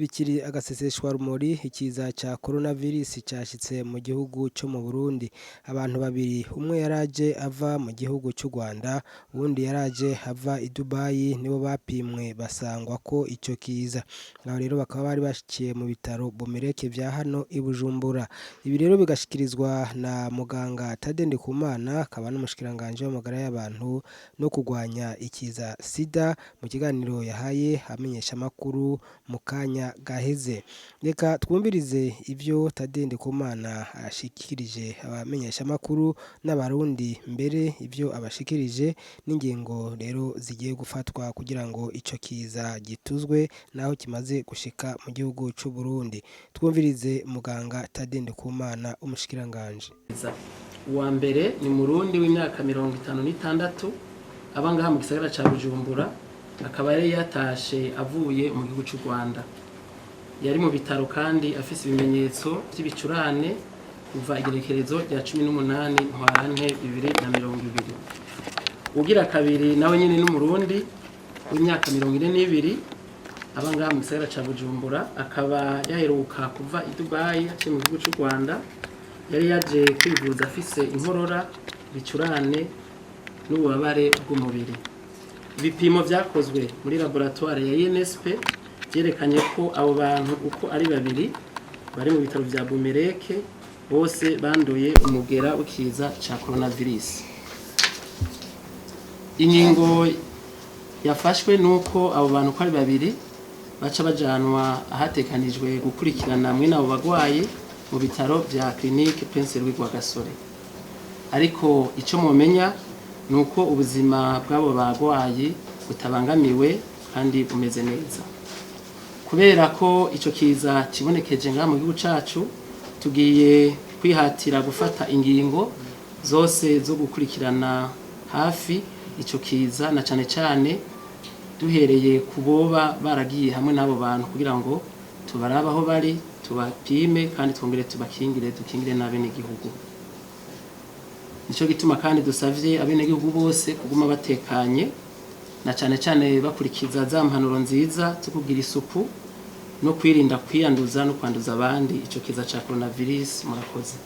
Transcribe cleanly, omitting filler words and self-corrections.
Sibikiri agaseseshwa rumuri, ikiza ca coronavirus cashitse mu gihugu co mu Burundi. Abantu babiri, umwe yaraje ava mu gihugu c'u Rwanda, uwundi yaraje ava i Dubai, nibo bapimwe basangwa ko ico kiza. Aho rero bakaba bari bashikiye mu bitaro Bomereke vya hano i Bujumbura. Ibi rero bigashikirizwa na muganga Tade Ndikumana, akaba n'umushikiranganje w'amagara y'abantu no kurwanya ikiza sida, mu kiganiro yahaye amenyeshamakuru mu kanya gaheze. Reka twumvirize ivyo Tade Ndikumana ashikirije abamenyeshamakuru n'Abarundi, mbere ivyo abashikirije n'ingingo rero zigiye gufatwa kugira ngo ico kiza gituzwe naho kimaze gushika mu gihugu c'u Burundi. Twumvirize muganga Tade Ndikumana, umushikiranganje. Uwa mbere ni Murundi w'imyaka 56, aba ngaha mu gisagara ca Bujumbura, akaba yari yatashe avuye mu gihugu c'u Rwanda. Yari mu bitaro kandi afise ibimenyetso vy'ibicurane kuva igerekerezo rya 18 Ntwarante 2020. Ugira kabiri nawe nyene n'Umurundi w'imyaka 42, aba ngaha mu gisagara ca Bujumbura, akaba yaheruka kuva i Dubai aciye mu gihugu c'u Rwanda. Yari yaje kwivuza afise inkorora, ibicurane n'ububabare bw'umubiri. Ibipimo vyakozwe muri laboratoire ya INSP vyerekanye ko abo bantu uko ari babiri bari mu bitaro vya Bumereke bose banduye umugera w'ikiza ca coronavirus. Ingingo yafashwe nuko abo bantu uko ari babiri baca bajanwa ahatekanijwe gukurikirana mwene abo bagwayi mu bitaro vya Clinique Prince Louis Rwagasore. Ariko ico mumenya nuko ubuzima bw'abo bagwayi butabangamiwe kandi bumeze neza. Kubera ko ico kiza kibonekeje ngaha mu gihugu cacu, tugiye kwihatira gufata ingingo zose zo gukurikirana hafi ico kiza, na cane cane duhereye ku boba baragiye hamwe n'abo bantu, kugira ngo tubarabe aho bari, tubapime kandi twongere tubakingire, dukingire n'abenegihugu. Nico gituma kandi dusavye abenegihugu bose kuguma batekanye, na cane cane bakurikiza za mpanuro nziza zo kugira isuku no kwirinda kwiyanduza no kwanduza abandi ico kiza ca coronavirus. Murakoze.